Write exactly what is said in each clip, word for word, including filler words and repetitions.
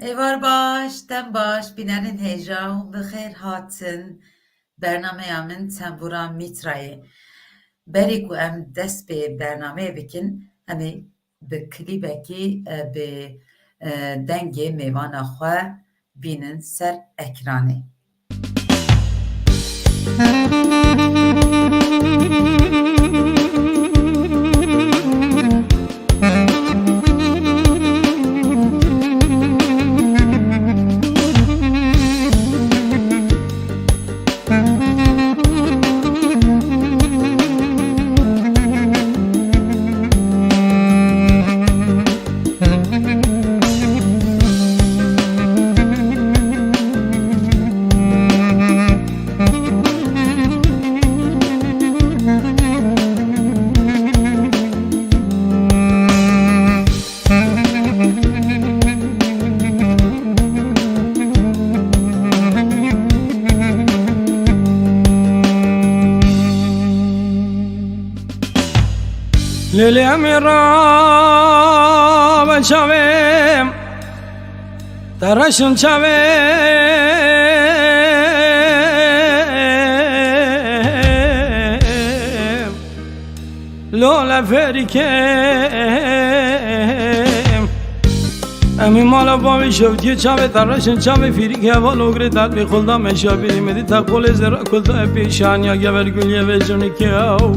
Êvar baş, dem baş, bînerên hêja û bi xêr hatin bernameya min Tembûra Mîtrayê. Berî ku em dest pê bernameyê bikin, em ê bi klîbekî, e, bi, e, dengê mêvana xwe bînin ser ekranê. Lêlê em ê rabe çavê, te reşin çavê. Lole fêrîkê. Em ê mala bavê şewtiyê çavê te reşin çavê fîrîkê heval ogirê te bê xulda meşa bîrî midî te qolê zêra kulda pêşaniya gever guliyê vê jinikê ew.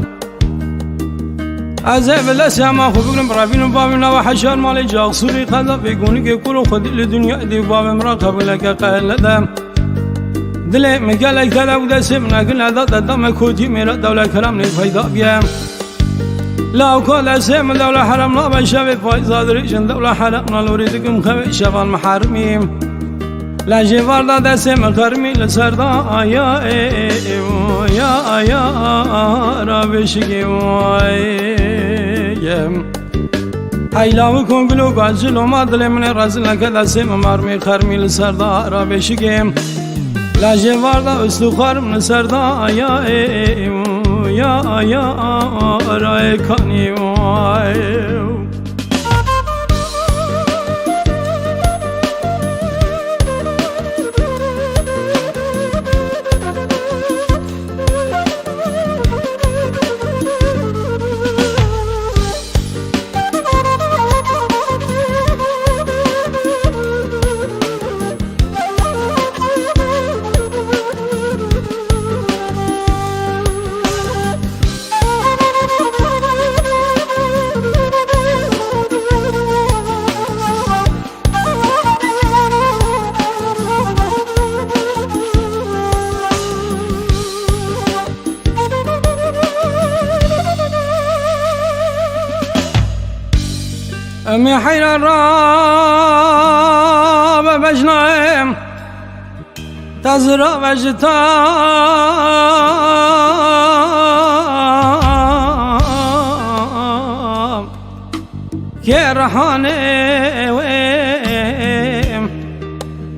Ez ê bi lesa ma xwe bigrim bi revîn û bavê nava heşar malê caxsûrî qeda bêgonîkê kul û xwedî li dinyayê dê bavê min ra qebûleke qehile de. Dilê min gelek te de û destê min egil neda te dame kotî mêra dewle kerem lê peyda biye. Lawka destê min dewle herem nabe şevê payza dirêjin dewle herem na lorî dikim xevê şevan min hermî. Lejê var da destê min xermî li ser da aya ê ya aya ra beşikê wayê. Heyla û kongilo gazilo ma dilê min ê rezil neke destê min mermî xermî li ser da ra beşikê. Lajê var da ustixar min li ser da ya ê ya ya ra ê kanî wayê. Em ê heyran rabe bejnayê, te zira ve ji ta. Kê rehanê wê.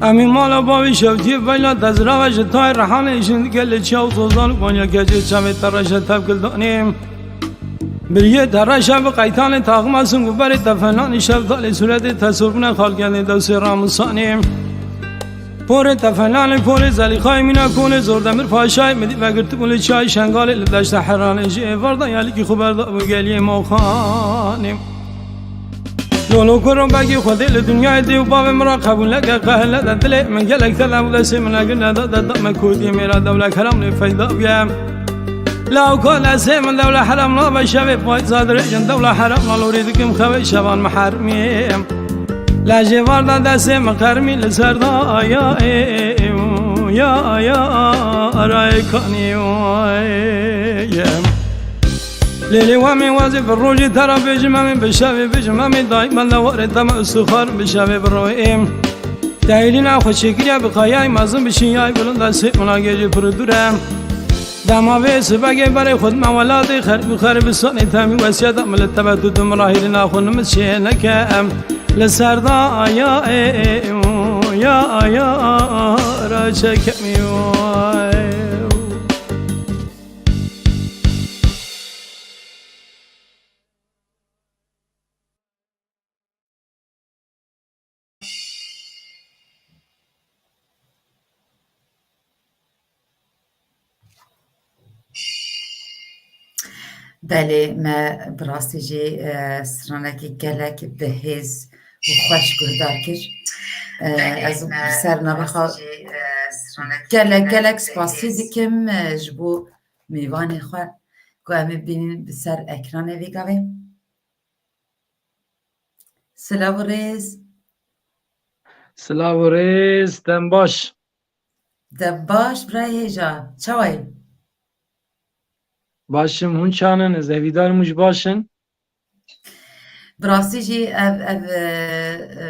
Em ê mala bavê şewtiyê veyla dezra ve ji tayê rehanê jin dike li çaw zozan û banya keçê çavê te reşe tevkil danê. Biriyê te reşe bi qeytanê taxima sing û berê te fenanê şevdalê sûretê te sorbine xalkendê dewsê ramisanê. Porê tefelanê, porê Zelîxayê mîna konê Zordemir Paşayê midî vegirtibû li çiyayê Şengalê li deşta Heranê ji êvar da yalîkî xwe berda bû geliyê Moxanê. Lolo kuro begî Xwedê li dinyayê dê û bavê min ra qebûleke qehile de dilê min gelek te de û destê min egir neda de da me kotiyê mêra dewle kerem lê feyda bûye. Lawka destê min dewle herem nabe şevê payza dirêjin dewle herem na lorî dikim xewê şevan min hermî. Lejê var da destê min qermî li ser da ya ê ya ya rayê kanî wayê. Lêlê wemê wezê bi rojê te ra bêjim em ê bi şevê bêjim em ê dayî me lewarê te me istixar bi şevê bi royê. Tehîlîna xwe çêkiriye bi qayayê mezin bi şiyayê bilind destê min a gêjê pir dûr e. Dema vê sibegê berê xwe dime welatê xerb û xerbistanê temî wesiyeta min li tebet û dum rahîlina xwe nimit çê neke em li ser da ya ê ya ya ra çekemî. Belê, me bi rastî jî, e, stranekî gelek bi hêz û xweş guhdar kir. E, ez bi ser nava xwe gelek, gelek spasî dikim, e, ji bo mêvanê xwe ku em ê bînin bi ser ekranê vê gavê. Silav û rêz. Silav û rêz, dem baş. Dem baş, birayê hêja. Çawa yî? Baş im, hûn çawan in? Ez hêvîdar im hûn jî baş in. Bi rastî jî ev, ev, e, e,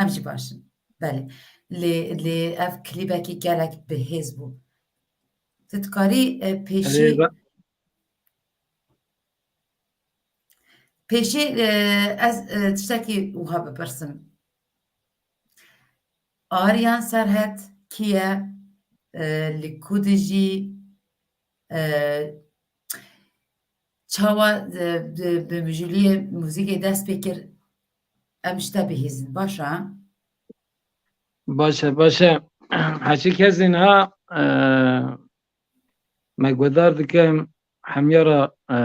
em jî baş in. Belê. Lê, lê ev klîbekî gelek bi hêz bû. Tu dikarî, e, pêşî Erê, ba- Pêşî, e, ez, e, tiştekî wiha bipirsim. Aryan Serhet kî ye? E, li ku dijî? E, çawa, e, bi, bi mijûliyê muzîkê dest pê kir? Em ji te bihîzin. Baş e? Baş e, baş e. Heçî kesên ha, e, me guhdar dikim, hemiya re, e,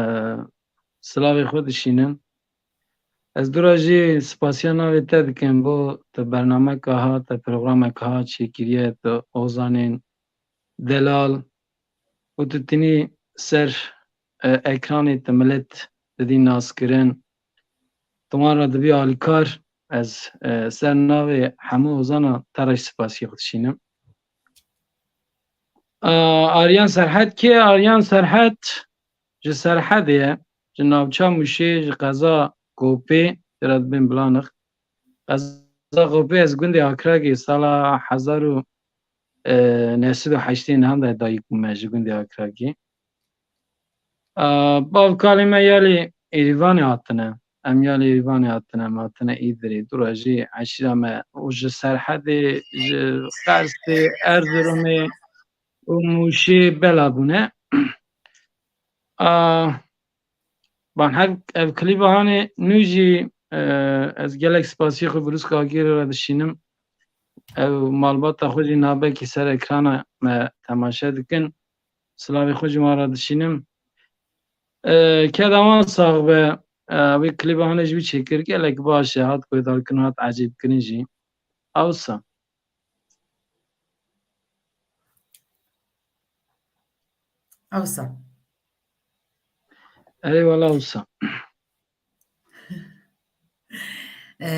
silavê xwe dişînim. Ez dûra jî spasiya navê te dikim bo te bernameka ha, te programeka ha çêkiriye, te Ozanên delal û tu tinî ser, e, ekranê te milet didî naskirin. Tu wan re dibî alîkar. Ez, e, ser navê hemû ozana te re jî spasiyê xwe dişînim. E, Aryan Serhet kê? Aryan Serhet ji Serhedê ye. Ji navça Mûşê, ji qeza Kopê, tê re dibên Bilanix. Qeza Kopê, ez gundê Akragê sala hezar û, e, neh sed û heştê nihan de dayik bûme ji gundê Akragê. A, bav kalê me ya li Êrîvanê hatine. Em ya li Êrîvanê hatine, em hatine Îdirê. Dûra jî eşîra me û ji Serhedê, ji Qersê, Erzurumê û Mûşê bela bûne. A, ban her ev klîba hanê nû jî, e, ez gelek spasiyê xwe Birûska Agirê re dişînim. Ew malbata xwe jî nabekî ser ekrana me temaşe dikin. Silavê xwe ji wan re dişînim. E, keda wan sax be. E, wê klîba hanê ji wî çêkir gelek baş e. Hat guhdarkirin, hat ecêbkirin jî. Awsa. Awsa. Eyvallah, awsa. E,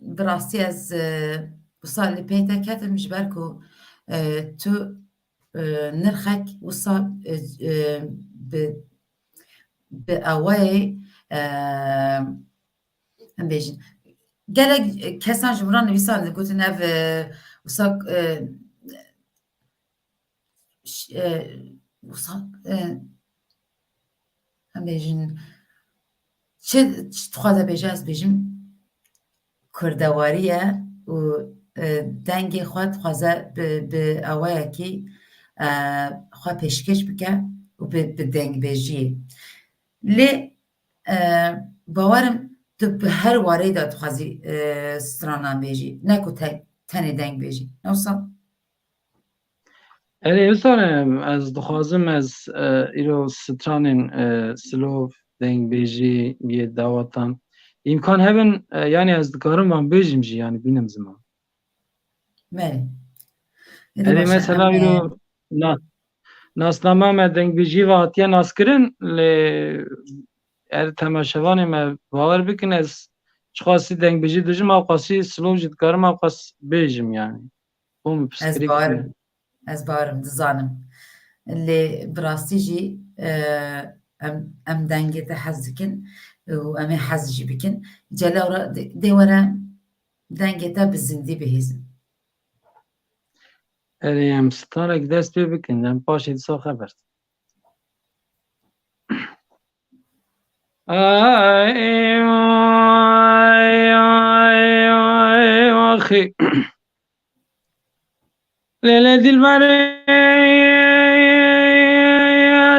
bi rastî ez, e, wisa li pey te ketim ji ber ku, e, tu, e, nirxek wisa, e, e, bi, bi awayê, e, em bêjin, gelek kesan ji min re nivîsandin, gotin ev, e, wisa, e, ş-, e, wisa, e, em bêjin, çi, çi dixwaze bêje, ez bêjim, kurdewarî ye û, e, dengê xwe dixwaze bi, bi awayekî, e, xwe pêşkêş bike û bi, bi dengbêjiyê. Lê, e, bawer im tu bi her wareyê de dixwazî, e, stranan bêjî, ne ku te-, tenê deng bêjî. Ne wisa? Erê, wisa ne, ez dixwazim ez, e, îro stranên, e, silov, dengbêjî yê dawatan îmkan hebin, e, yanî ez dikarim van bêjim jî, yanî bînim ziman. Belê. Erê, mesela îro na-, nasnama me dengbêjî ve hatiye naskirin, lê er temaşevanê me bawer bikin, ez çiqasî dengbêjî dijim, ew qasî silov jî dikarim, ew qas bêjim yanî. Bûm Ez pistrîk barim. Ez barim, dizanim. Lê bi rastî jî, e, em, em dengê te hez dikin û em ê hez jî bikin. Celal re dê, dê were dengê te bi zindî bihîzin. Erê, em starek dest pê bikin, em paşê dîsa xeber. Ay, ay, ay, ay, axî. Lele dilberê,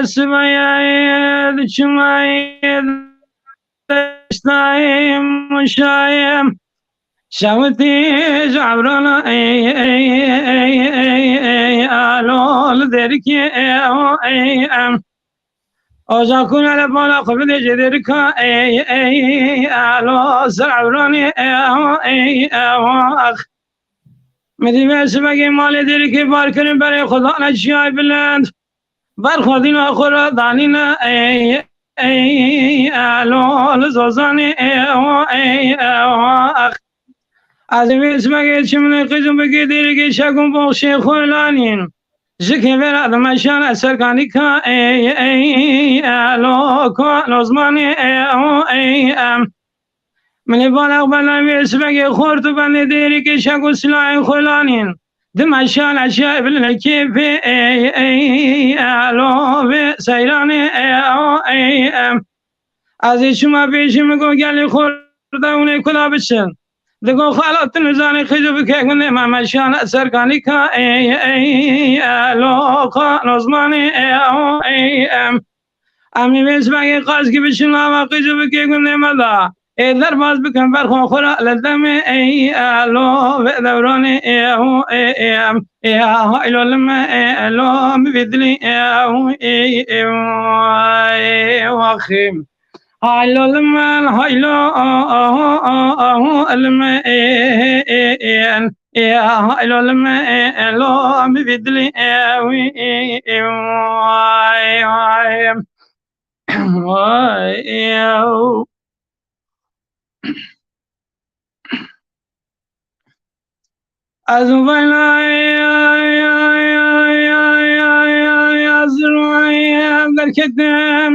sibaye, diçimaye, deştayım, şayım. Şewitî cabrana, ey, ey, ey, ey, ey, alol derkê, ey, ey, em. Oja kuna le bala xwe bidê jê dêrika ey ey elo ser ewranê ey ey ewax. Min dî vê sibegê malê dêrikê bar kirin berê xwe dane çiyayê bilind. Ber xwedîna xwe re danîne ey ey elo li zozanê ey ey ewax. Ez ê vê sibegê çimlê qîz û bigê dêrikê şegûn boxşê xwe lanîn. Ji kêvera dimeşan ez serkanîka ey ey elo ko lozmanê ey ey em. Min ê balex belay vê sibegê xort û bendê dêrikê şegûn silahê xwe lanîn. Dimeşan ez şe bilin kêfê ey ey elo vê seyranê ey ey em. Ez ê çima pêşî min got gelê xwe dewrê ku da biçin. Digo xala tu nizanî qîz û bikek min ê me meşiyane serkanîka ey ey elo xan osmanî ey ey em. Em ê vê sibegê qaskî biçin lava qîz û bikek min ê me da. Ê derbas bikin ber xwe xwe re li demê ey elo vê dewranê ey ey em. Ê haylo li me elo mi vî dilî ey ey ey waxim. Haylo li me, haylo, li me, ê, ê, ê, ê, haylo li me, ê, ê, lo, mi vî dilî, ê, wî, ê, ê, vay, vay. Vay, ê, ew. Ez û vayla, ê, ê, ê, ez rûyê derketim.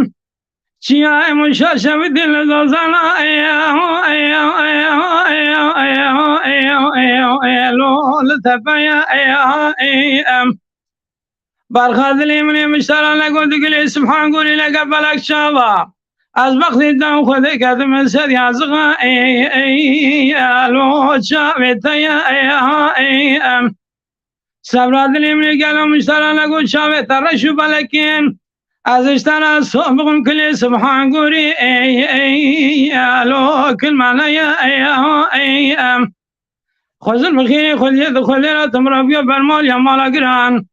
Çiya em û şaşe bi dil zozana, ey, ey, lo, li tepeye, ey, ey, em. Berxa dilê min ê miştara lego digilê Subhan Gurî lege belek çava. Ez bextê dan xwe diketim min ser yazixa, ey, ey, lo, çavê te ye, ey, ey, em. Sebra dilê min ê gelo miştara lego çavê te reş û belekên. Ez ji te re soh bixwim kilê Subhan Gurî, ey, ey, elo, kilmane ye, ey, ha, ey, em. Xwezil bi xêrê xwediyê di xwedê re tim re biyo bermal ya mala giran.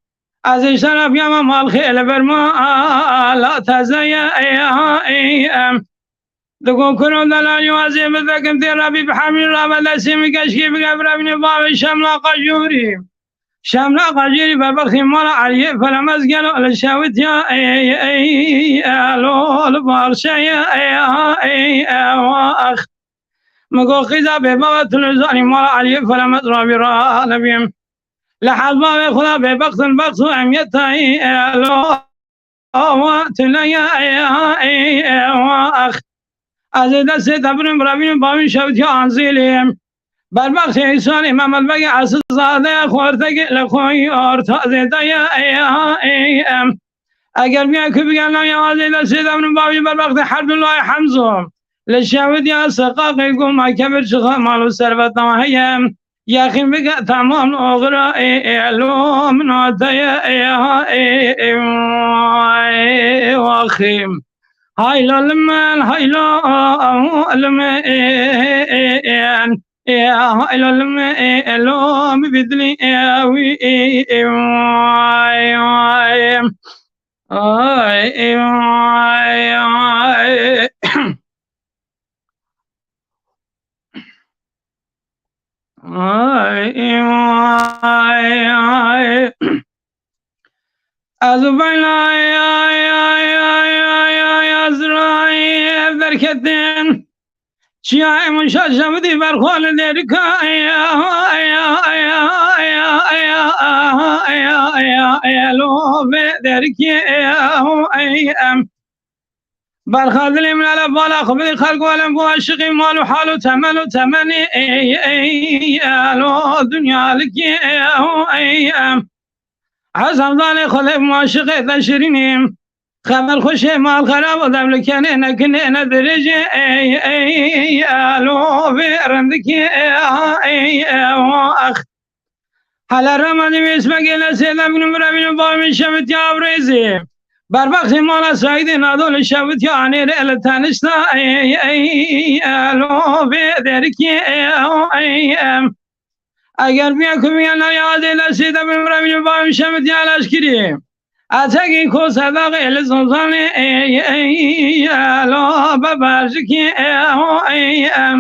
Ez ji te re biyama mal xêle bermala teze ye, ey, ha, ey, em. Digo kuro delalî wazê bidekim tê Rebî bi hemî rabe destê min keşkê bike birevînê bavê Şemla Qajûrî. Şemla Qajûrî berbextê mala Eliyê Felemez gelo li şewitiya ey ey elo li barşeye ey ha ey ewax. Min got qîza bêbava tu nizanî mala Eliyê Felemez rabî ranebîm. Li hezbavê xwe de bêbext in bext û emiyetayî elo. Awa tulaye ey ha ey ewa ax. Ez ê destê te birim birevînim bavîn şewtiya anzîlî. Berbaxtê îsanê Mehmed Begê Esizade xortekê li xwî orta zêde ye ey ha ey em. Eger biya ku bigel naya ez ê destê te birim bavîn berbaxtê Herdulay Hemzo. Li şewtiya siqaqê goma kebir çixa mal û serveta heye. Yaxîn bike temam oxira ê ê lo min ateye ê ha ê ê ê waxîm. Haylo li min haylo li min ê ê ê ê haylo li min ê ê lo min bidilî ê wî ê ê vay vay. Ay ê vay vay. Ay, ay, ay. Ez û ben ay, ay, ay, ay, ay, Azraîl derketin. Çiya em şaşa bidî berxwe li derika, ay, ay, ay, lo vê derikê, ay, ay, em. Berxa dilê min ele bala xwe bidî xelk welem ku aşiqî mal û hal û temel û temenî ey ey elo dinya likî ey ey em. Ez hevdalê xwe lê maşiqê te şirînî. Xeber xweşê mal xerab û devlikenê nekinê ne dirêjê ey ey elo vê rindikî ey ey ex. Hele Ramadî wê sibegê le sêde bînim birevînim bavîn şevitiya evrêzî. Berbaxtê mala Saîdê Nado li şevitiya anêrê li tenişta ey ey elo vê derikê ey ey em. Eger biya ku biya naya adê le sêde bînim birevînim bavîn şevitiya leşkirî. Etekî ko sedaxê li zozanê ê, ê, ê, ê, lo beberjikî ê, ho, ê, em.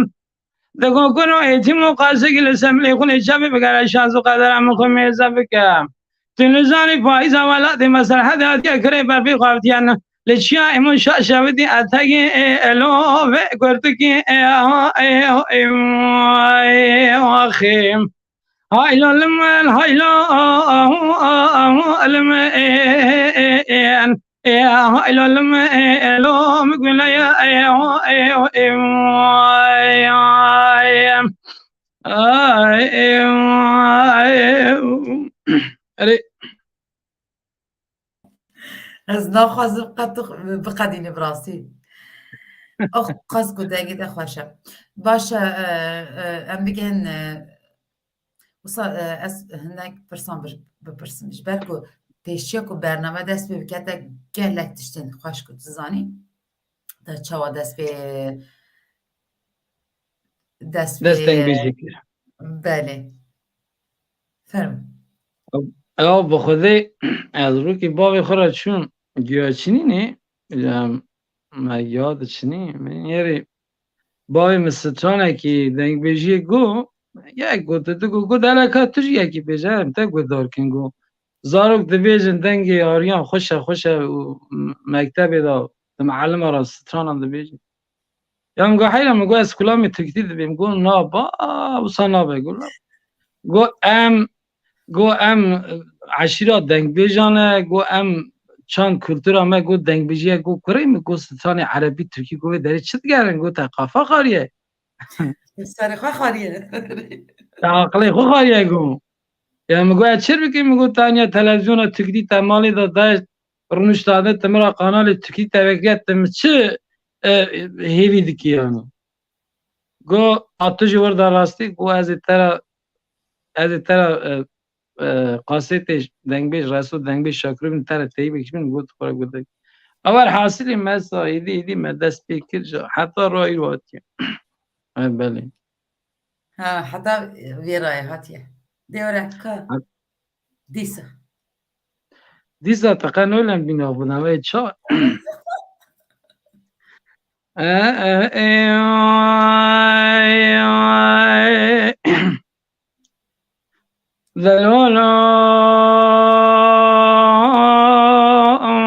Digo kuro êtîm û qasikî li semlê xwe lê çavê bigere şans û qedera min xwe mêze bike. Tu nizanî payîza welatê meselhedê hatiye kirê berfê xwe avitiye. Li çiya êmon şaş şewitî etekê ê, ê, lo vê kurtikî ê, ho, ê, ho, ê, ho, ê, ho, axê. Haylo limen, haylo limen, haylo limen, lo migulaya, erê. Ez naxwazim qet tu biqedînî bi rastî. Ox, qas ku dengê te xweş e. Baş e, e, e, em bigihên, e, wisa, e, ez hinek pirsan bir, bipirsim. Ji ber ku pêşiya ku bername dest pê bike te gelek tiştên xweş ku dizanî. Te çawa dest pê, dest pê Dest deng bêjî kir. Belê. Fermo. Ya bi Xwedê ez rûkî bavê xwe re çûm Guyaçinînê, ya me ya diçinî, min êrî bavê min stranekî dengbêjiyê got, yek got, tu got, got, deleka tu jî yekî bêje, em te guhdar kin got. Zarok dibêjin dengê ariyan xweş e, xweş e û mektebê de di mealima re stranan dibêjin. Ya min got, heyra, min got, ez kulamê tirkî dibêm. Got, na ba, wisa nabe, got, na. Got, em, got, em, eşîra dengbêjan e, got, em çand kultura me, got, dengbêjiye, got, kurê min, got, stranê erebî, tirkî, got, vê derê çi digerin, got, te qafa xariye. Serê xwe xariye. Te aqilê xwe xariye, got. Ya min got, ez çi bikî, min got, tanya televizyona tirkî te malê de daye, rûniştade, tu min ra kanalê tirkî te vekiriye, tu min çi, e, hêvî dikî yani? Go, a tu ji wir de rastî, go ez ê te ra, ez ê te ra, e, e, kasetê dengbêj Reso, dengbêj Şakirî bin te re teyî bikişînim, got xwe re got. Ewer hasilî me sa êdî êdî me dest pê kir, ji heta ro îro hatiye. E, belê. Ha, heta vê rayê hatiye. Dêwre ka. Hat- Dîsa. Dîsa te qe nolem bîna bûna, wê ça? E, e, e, ay, ay. Zelolo, ay.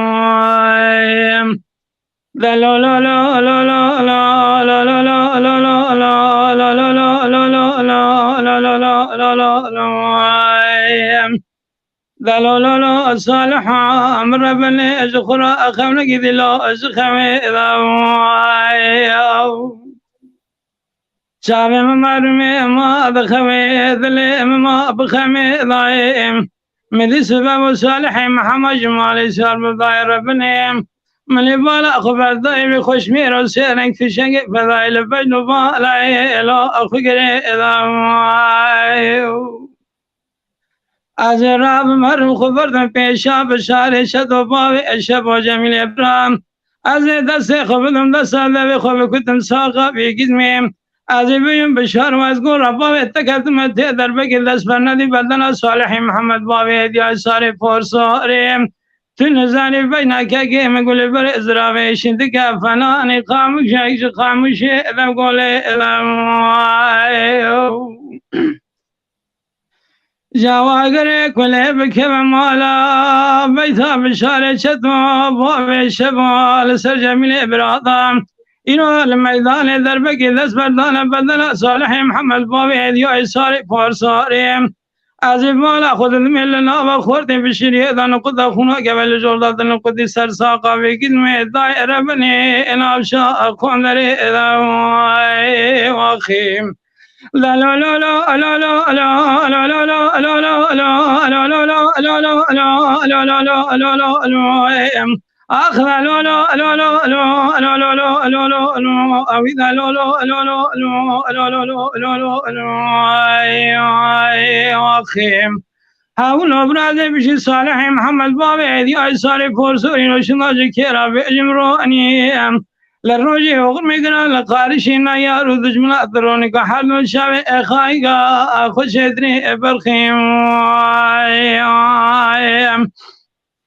Delololo, Saliha, min re binê ji xwe re xewnekî dîlo ji xewê de. Çavê min merûmê ma dixewê, dilê min ma bi xemê dayê. Min dî sibe bû Salihê Mihema ji malê sar bi dayê re binê. Min ê bala xwe berdayê wê xweşmêr û sêreng fişengê fedayê li bejn û balayê êla xwe girê da. Ez ê rabim herim xwe berdim pêşa bi şarê şedo bavê eşebo Cemîlê biram. Ez ê destê xwe bidim desta devê xwe bikutim saqa bêgizmê. Ez ê biyim bi şar û ez gora bavê te ketime tê derbekê dest bernedî bedena Salihê Mihemed bavê hediya sarê porsarê. Tu nizanî beyna kekê min gulê berê ziravê şindike fenanî qamûşek ji qamûşê edem golê edem. Jawagirê kulê bikeve mala, beyta bi şarê çeto bavê şeva li ser Cemîlê birata. Îro li meydanê derbekê dest berdane bedena Salihê Mihemed bavê hediya sarê parsarê. Ez ê mala xwe didimê li nava xortê bişiriyê de niqute xûna geve li jor de di niqutî ser saqa vê gidmê dayê re binê navşa qonderê de. Waxîm. Hewlo birazê bişî Salihê Mihemed bavê hediya sarê porsorî roşinda ji kêra bêjim ronî. Li rojê oxirmê giran li qarişî neyar û dijmina dironika her du çavê exayga xwe çêtirê berxîm.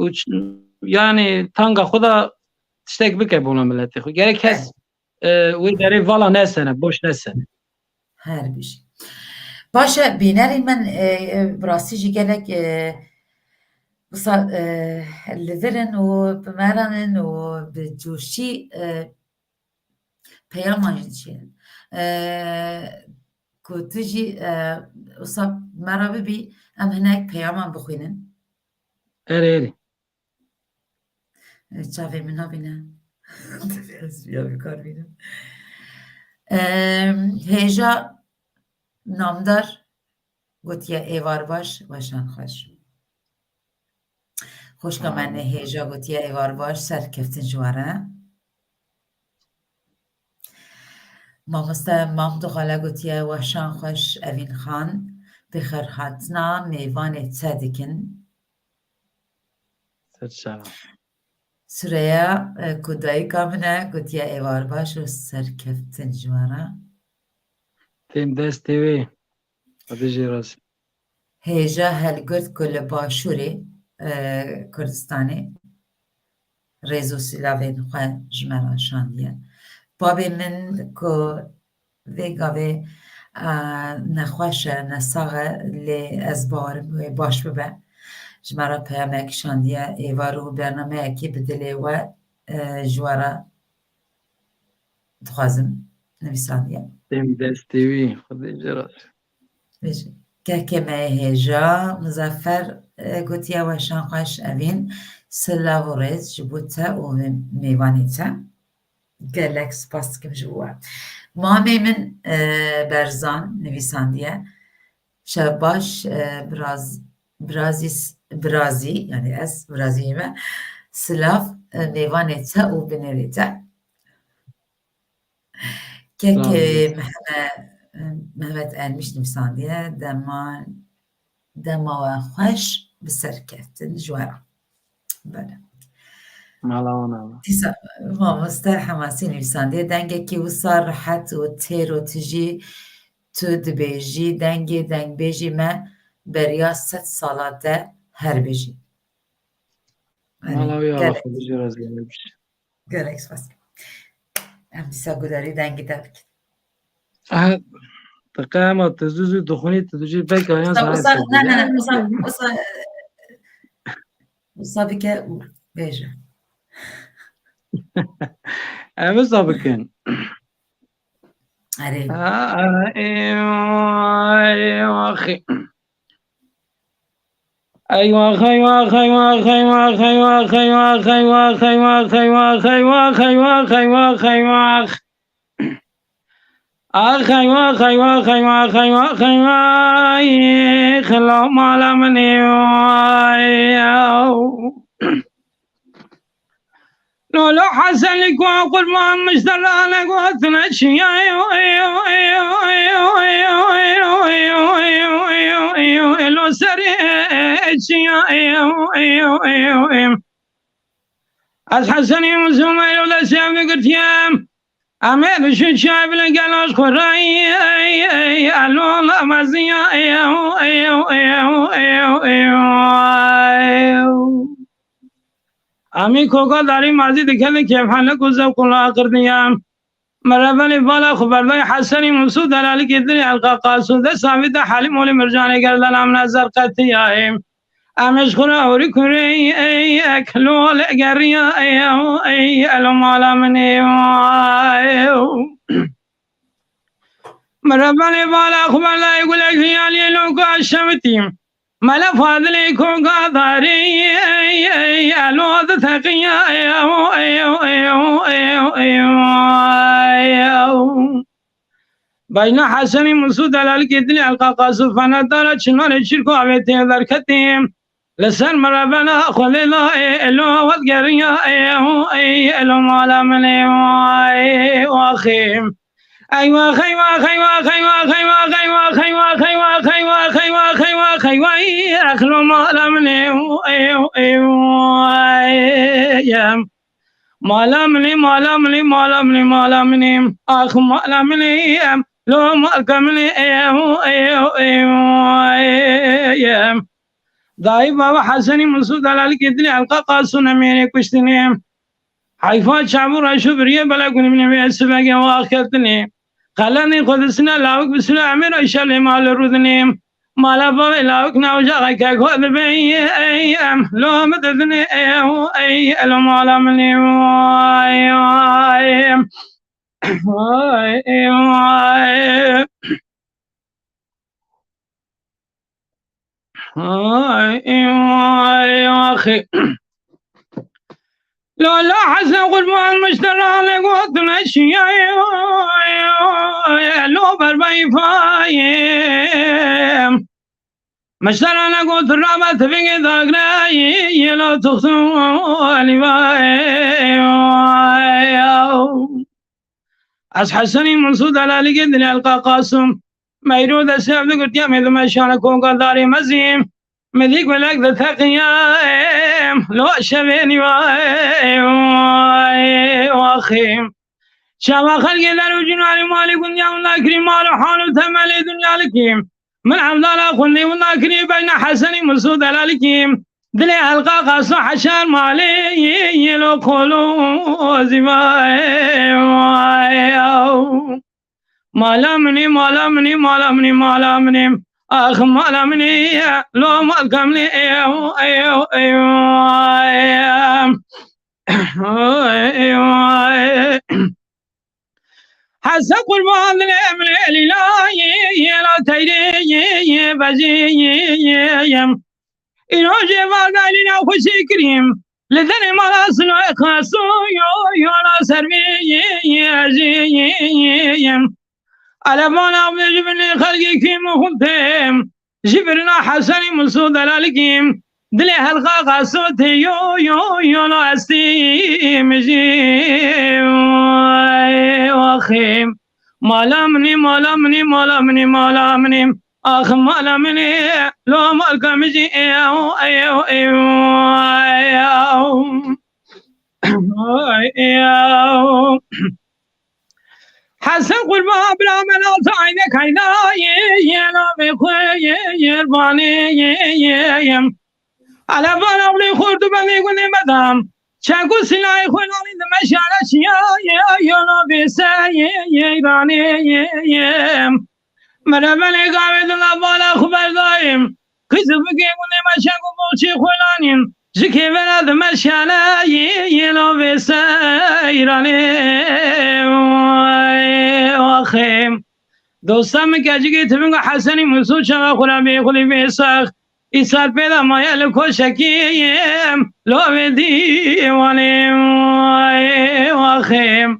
û ç-, yani tanga xwe da tiştek bike bona miletê xwe. Gerek kes, e, wê derê vala nesene, boş nesene. Her bijî. Baş e, bînerên min, e, e, bi rastî jî gelek, e, wisa, e, li vir in û bi me re in û bi coşî, e, peyaman jî dişênin. E, ku tu jî, e, wisa me re bibî, em hinek peyaman bixwînin. Erê, erê. E, çavê min nabîne. Divê ez viya bikar bînim. E, hêja namdar gotiye êvar baş, weşan xweş. Xwişka me nehêja gotiye êvar baş, serkeftin ji we re. Mamoste Mamdu Xale gotiye weşan xweş Evîn Xan, bi xêr hatina mêvanê te dikin. Ser çava. Sureya, e, ku dayika min e, gotiye êvar baş û serkeftin ji we re. Têm destê wê. Xwedê jê razî. Hêja helgirt ku li Başûrê, e, Kurdistanê rêz û silavên xwe ji me re şandiye. Babê min ku vê gavê, e, nexweş e, nesax e, lê ez bawerim wê baş bibe. Ji me re peyamek şandiye, êvar û bernameyekî bi dilê we, e, ji we re dixwazim nivîsandiye. Têm destê wî, Xwedê jê razî. Bêje. Kekê me yê hêja, Muzaffer, e, gotiye weşan xweş Evîn, silav û rêz ji bo te û mêvanê te. Gelek spas dikim ji bo we. Mamê min, e, Berzan nivîsandiye. Şev baş, e, biraz, birazî, birazî, yani ez birazî me. Silav, e, mêvanê te û binêrê te. Kek, Sağ olun. Mehme-, Mehmet Ermiş nivîsandiye, dema, dema we xweş bi serkeftin ji we re. Bele. Mala wan ava. Dîsa mamoste Hemasî nivîsandiye, dengekî wisa rehet û têr û tijî tu dibêjî, dengê dengbêjî me beriya sed sala te her bijî. Mala wî ava, Xwedê jê razî be. Gelek spas. Em dîsa gudarî dengî te bikin. Ah, te qe ema te zû zû dixwînî, tu dijî belkî yan Wisa, saet wisa, te ne, ne, ne, bûye. Wisa, wisa, wisa bike û bêje. Em wisa bikin. Erê. Ah, ah, ê, ê, axî. Eywax, eywax, eywax, eywax. Ax, eywax, eywax, eywax, eywax. Xilo mala min ê, vay. Lolo Hesenî ku qurban miştela ne gotine çiya, lo serê çiya. Ez Hesenî Zûmeyro destê em girtiye. Em ê dişin çiya bile gelaş xwe rayî, elo la meziya. Amî koka darî mazî dikene kêfxanik û zewq û laqirdiye. Merevelê vala xwe berdayê Hesenî Musû delalikê dilê elqaqas û desta vî de Helîm olî mircanê gerdana min ezer qetiya. Em ê ji xwe re hewrî kurê, ey, ek lol geriya, ey, ey, elo mala min ê, ey. Merevelê vala xwe berdayê gulek hiyaliyê loka şewitî. Mele Fadilê koka darê, elo diteqiya. Beyna Hesenî Musû delalikê dilê elqaqas û fenedara çinarê çirko avê tê derketê. Li ser mirevena Xwedê da ê, elo wet geriya, ê, ê, elo mala min ê, vay, waxê. Eywax, eywax, eywax. Ax, lo mala min ê, ê, ê, vay. Mala min ê, mala min ê, mala min ê, mala min ê. Ax, mala min ê, lo malka min ê, ê, ê, ê, vay. Dayî baba Hesenî Musû delalikê dilê Elqa Qasû nemêrê kuştinê. Heyfa çavû reşû biriyê belek hûn binê vê sibegê wax ketinê. Qelenê xwe disine lawik bisine emêr o şevlê malê rûdinê. Mala bavê lawik navca xekek xwe dibê ey em lo min didinê ey ew ey elo mala min ê vay vay. Vay vay. Ay, ay, axê. Lala Hesen qurban mişteranê gotin eşiyayê. Lo berbayî fayê. Mişteranê gotin raba tevîngê dagreyê. Yelo tuxtun alîvayê. Ez Hesenî Minsû delalikê dilê Elqa Qasûm. Meyro destê ev digirtiya mêdime şane konka darê mezî. Medî gulek diteqiyem lo şevê nîvayê. Vay, waxê. Çawa xelkê der û cûnarê malê gundiya winda kirî mal û hal û temelê dinya likî. Min evdala xwendê winda kirî beyna Hesenî Minsû delalikî. Dilê Elqa Qasû heşar malê yê yê lo kolo zîvayê. Vay, ew. Mala min ê, mala min ê, mala min ê, mala min ê. Ax mala min ê, lo malka min ê, ew, ew, ew, ew. Hese qurban dilê min ê, lîlayê, yê la teyrê, yê, yê, bezê, yê, yê, yê. Îro jê va delîla xweşî kirîm. Li derê mala Silo Xaso yo, yo la ser vê yê, yê, ez ê, yê, yê, yê. Elefana bê ji binê xelkê kîm û xultêm. Ji birina Hesenî Minsû delalikîm. Dilê Elqa Qasû tê yo, yo, yo la estî min jî. Vay, waxê. Mala min ê, mala min ê, mala min ê, mala min ê. Ax mala min ê, lo malka min jî ê, ew, ew, ew, ew. Ay, ew. Hesen qurban bira min ata ayne kayda ye, ye, la be xwe, ye, ye, banê, ye, ye, ye. Ala bana bile xortu ben ne gune madam. Çaku silahê xwe nalî di meşara şiya, ye, ye, la be se, ye, ye, ranê, ye, ye. Merebenê gavê di navbana xwe berdayim. Qîz û bikê gundê me şeng û boçî xwe lanîn. Ji kêvera di me şele yê yê lovê seyranê. Vay, axê. Dosta min kecikê tivinga Hesenî Musû çaxa xwe re bê xulî bê sax. Îsal pê de maye li koşekî yê lovê dîwanê. Vay, axê.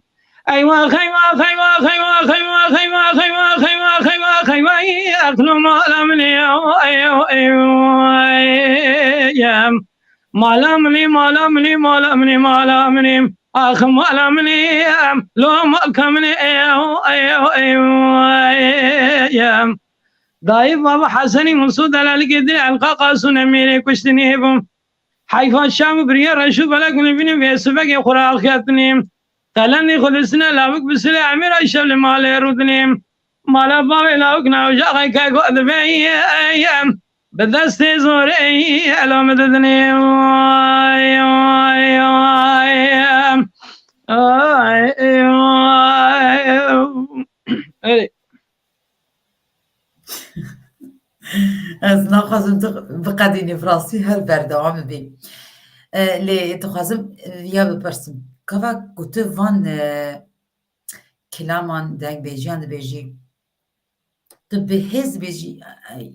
Eyvah, eyvah, eyvah, eyvah, eyvah, eyvah, eyvah, eyvah, eyvah, eyvah, eyvah, aklım alemli, ey, ey, ey, em. Malamli, malamli, malamli, malamli, ah, malamli, em. Lo malkamli, ey, ey, ey, em. Dayı baba Hasan'ı Musu delalık edin, el kakasune mire kuştini bu. Heyfa şam biriye reşu belek nibînim vê sibekê xwe re axiyatnîm. Qelemê xwe li sine lawik bi sile emîra şev li malê rûdinîm. Mala bavê lawik navcaxê keko dibê em. Bi destê zorê elo min didinî. Vay, vay, vay, em. Ay, vay. Erê. Ez naxwazim tu biqedînî, bi rastî her berdewam bibî. E, lê dixwazim, e, ya bipirsim. Gava ku tu van, e, kilaman, dengbêjiyan dibêjî, tu bi hêz dibêjî, e,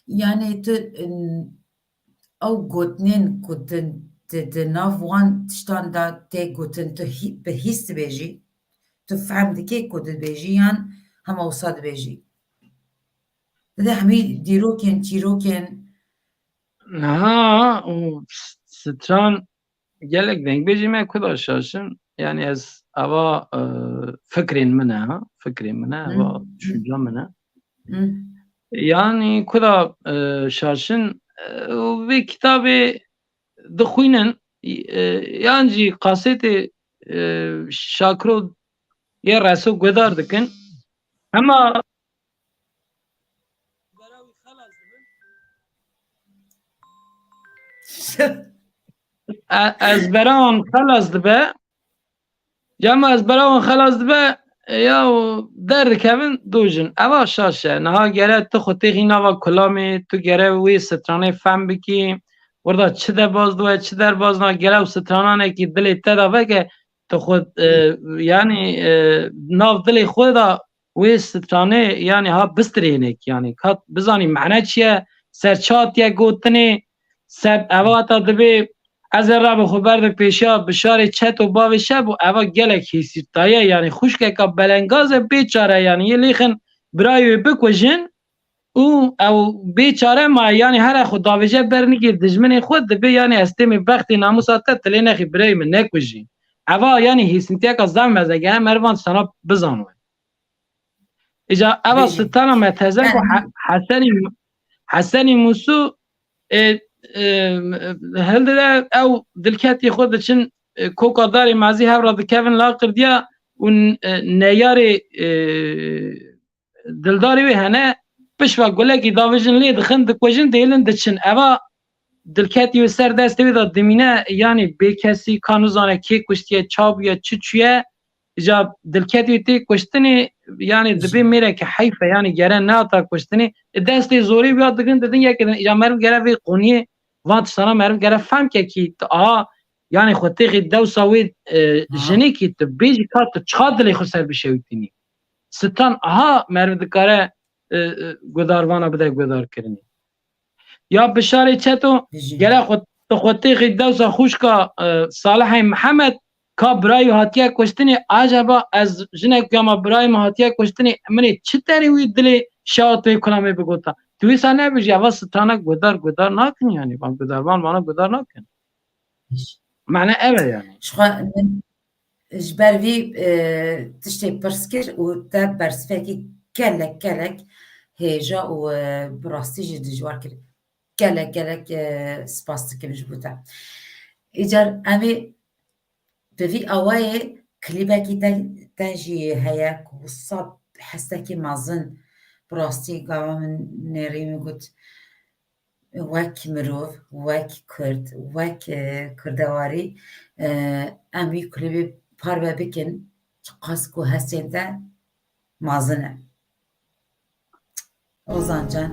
yanî tu, e, ew gotinên ku di, di, di nav wan tiştan de tê gotin, tu hî-, bi hîs dibêjî, tu fehm dikê ku dibêjî yan hema wisa dibêjî? Dide hemî dîrokên, çîrokên. Niha û s-, stran gelek dengbêjî me ku da şaşin. Yani ez ava, e, fikrên min e, ha? Fikrên min e, Hı. ava Hı. düşünce min e. Hı. Yani ku da, e, şaşin, e, û vê kitabê dixwînin, e, yan jî kasetê, e, Şakiro yê Reso guhdar dikin. Hema E-, ez bera wan xelas dibe. Ya ma ez bera wan xelas dibe, e, ya û derdikevin dojin. Eva şaş e. Niha gere tu xwe têxî nava kulamê, tu gere wê stranê fem bikî. Wirda çi derbaz diwe, çi derbaz na, gere ew strananekî dilê te de veke, tu xwe, e, yanî, e, nav dilê xwe de wê stranê, yanî ha bistirênek, yanî ka bizanî mane çi ye, ser çi hatiye gotinê, seb eva ta dibê ez ê rabim xwe berdim pêşiya Bişarê Çeto bavê Şebo, eva gelek hêsîrtaye, yanî xwişkeka belengaz e, bêçare, yanî yê lêxin birayê wê bikujin û ew bêçare maye, yanî here xwe davêje ber nigê dijminê xwe, dibê yanî ez têmê bextê namûsa te, tu lê nexî birayê min nekujî. Eva yanî hêsîntiyeka zaf mezege, em merivan sana bizanwe. Îca eva Bêjin. Stana me teze ku Yani He-, Hesenî, Hesenî Mûsû, e, e, hildide ew dilketî xwe diçin, e, koka darê mezî hev re dikevin la qirdiya û n-, e, neyarê, e, dildarê wê hene, pişva gulekî davêjin lê dixin, dikujin, dihêlin diçin. Eva dilketî wê ser destê wê de dimîne, yanî bêkesî, ka nizane kê kuştiye, ça bûye, çi çûye, îca dilketî wê tê kuştinê, yanî dibê mêreke heyf e, yanî gere neata kuştinê. E, destê zorê wîya digrin didin yekê din, îca meriv gere vê qoniyê van tiştana meriv gere fem ke kî tu aha, yanî xwe têxî dewsa wê, e, Aha. jinê kî tu bêjî ka tu çiqa dilê xwe ser bişewitînî. Stan aha meriv dikare, e, e, gudarvana bide gudarkirinê. Ya Bişarê Çeto, Bijî. Gere xwe, tu xwe têxî dewsa xwişka, e, Salihê Mihemed, ka birayî hatiye kuştinê, acaba ez jinek ya ma birayî min hatiye kuştinê, min ê çi terî wî dilê şewat wê kulamê bigota? Tu wîsa nebijî, eva strana gudar, gudar nakin yanî, van gudarvan vana gudar nakin. Mane ev e yanî. Ji xwe min ji ber vî, e, tiştê pirs kir û te bersivekî gelek, gelek hêja û, e, bi rastî jî dijwar kir. Gelek, gelek, e, spas dikim ji bo te. Îcar em ê bi vî awayê klîbekî te, te jî heye ku wisa hestekî mezin bi rastî gava min nêrî min got, wek mirov, wek Kurd, wek, e, Kurdewarî, e, em wî klîbê parve bikin, çiqas ku hestên te mezin e. Ozan can.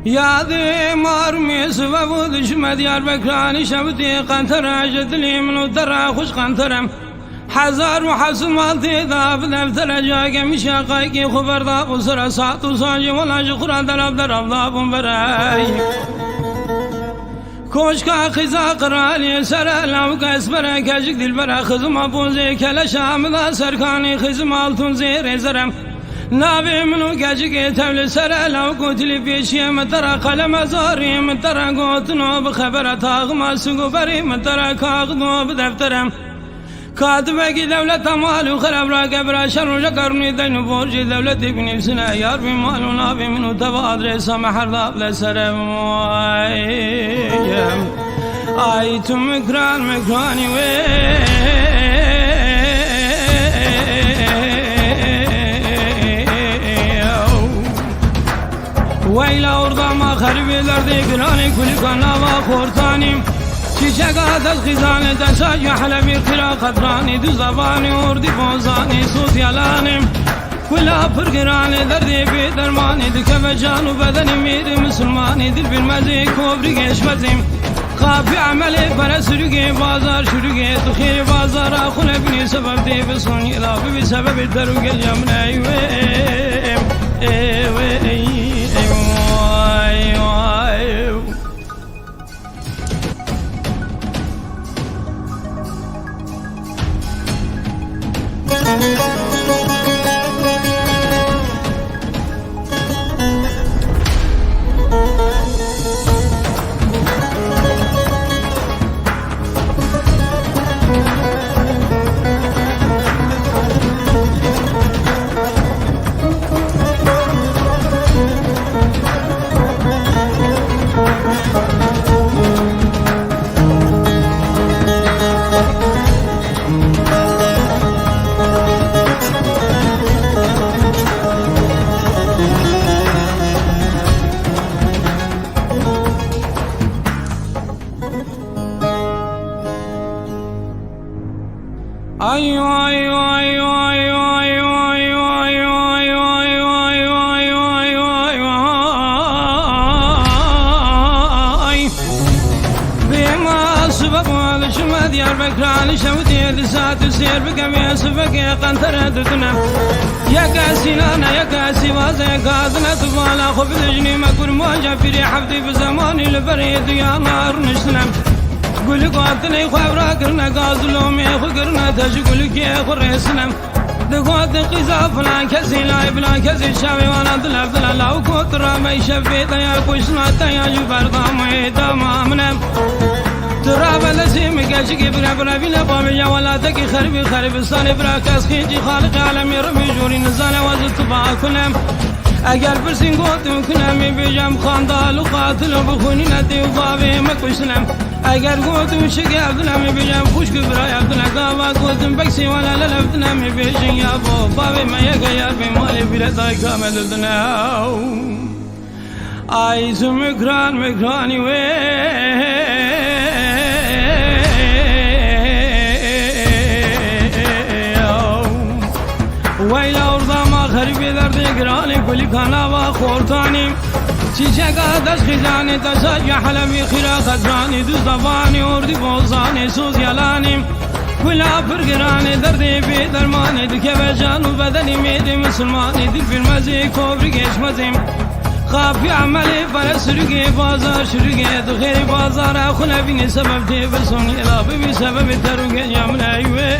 Yadê mar mêz ve bu dişme Diyarbekranî şevitî qentere ji dilî min û dere xwişk qenterem. Hezar û heft sed mal tê da bi deftere cage min şeqayekî xwe berda û sere saet û sancê wela ji xwe re derav derav da bûn berey. Koşka xiza qiralî sere lawika espere keçik dilbere xizima pozê keleşa min da serkanî xizima altun zêrê zerem. Navê min û keçikê tevli sere lawik û tilî pêşiyê min te re qeleme zarî min te re gotino bi xebera taxima sing û berî min te re kaxdo bi defterem. Katibekî dewleta mal û xerab rake bira şer rojeka rûnî deyn û borcê dewletê binivîsine yar bî mal û navê min û teva adresa me her da bile serem. Ay, ay tu mikran mikranî wê. Weyla orda ma xeribê derdê giranê kulika nava xortanî. Çîçeka dest xîzanê desa ji helebî qîra qetranî du zevanî ordî bozanî sot yalanî. Kula pir giranê derdê bê dermanî dikeve can û bedenî mêrê misilmanî dil bir mezê kovrî geşmezî. Qapî emelê pere sürügê bazar şurugê tu xêrê bazara xule binî sebeb tê bi sonî da bibî sebebê der û gel ya min ey wê. Ê wê, ey, ey, vay, vay. Diyarbekir Alî Şewitê di saet û sêr bikevê sivekê qentere didine. Yeke Sînane, yeke Sîvaze, yeke Adile tu bala xwe bidijnî me kurmaja pîrê heftî bi zemanî li berê duyana rûniştine. Gulik û atinê xwe evra kirine, gaz û lomê xwe kirine, te ji gulikê xwe rêsine. Digotin qîza filan kesî, layê filan kesî, çavê wana dile dile, law ku tu rabe şevê te ya kuştina te ya ji berdamê dama min e. Tu rabe destê min keçikê bire bire bîne bavê ya welatekî xeribî xeribistanê bira kes xêncî xaliqê alemê ribî jûrî nizane wez tu ba kune. Eger pirsîn gotin kune min bêjem xandal û qatil û bixwînîne tê û bavê me kuştine. Eger gotin şikevdine min bêjem xwişk û birayevdine gava gotin beksê wana lelevdine min bêjin ya bo bavê me yeke ya bê malê bîre dayka me didine. Ay tu mikran mikranî wê. Weyla orda ma xerîbê derdê giranê gulikana va xortanî. Çîçeka dest xîzanê te saca helewî xîra xezranê duz devanê ordî bozanê soz yalanê. Gula pir giranê derdê bê dermanê dikeve can û bedenê mêdê misilmanê dil bilmezê kovri geçmezê. Xafiya melê pere sirigê bazar şirigê dixêrê bazara xwe nevînê sebeb tê bisonê la bibî sebebê terûgê ya min ey wê.